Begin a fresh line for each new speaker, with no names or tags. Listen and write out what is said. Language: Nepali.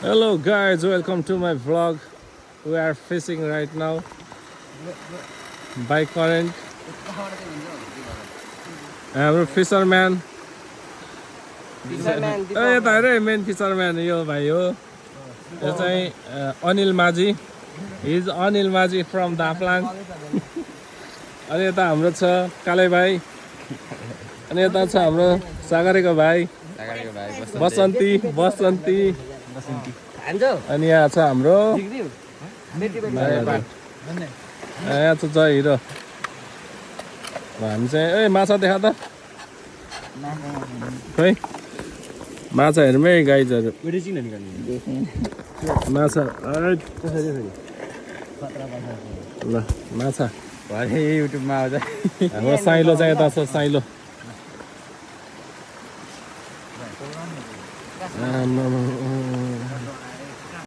Hello guys, welcome to my vlog. We are fishing right now by current. हाम्रो फिसरम्यान यता हेर मेन फिसरम्यान यो भाइ हो यो चाहिँ अनिल माझी हिज अनिल माझी फ्रम दाफलाङ अनि यता हाम्रो छ काले भाइ अनि यता छ हाम्रो सागरेको भाइ बसन्ती बसन्ती अनि यहाँ छ हाम्रो यहाँ छ जय हिरो हामी चाहिँ ए माछा देखा त खै माछा हेरौँ है गाइजहरू माछा ल माछा
युट्युबमा आउँछ
हाम्रो साइलो चाहिँ यता छ साइलो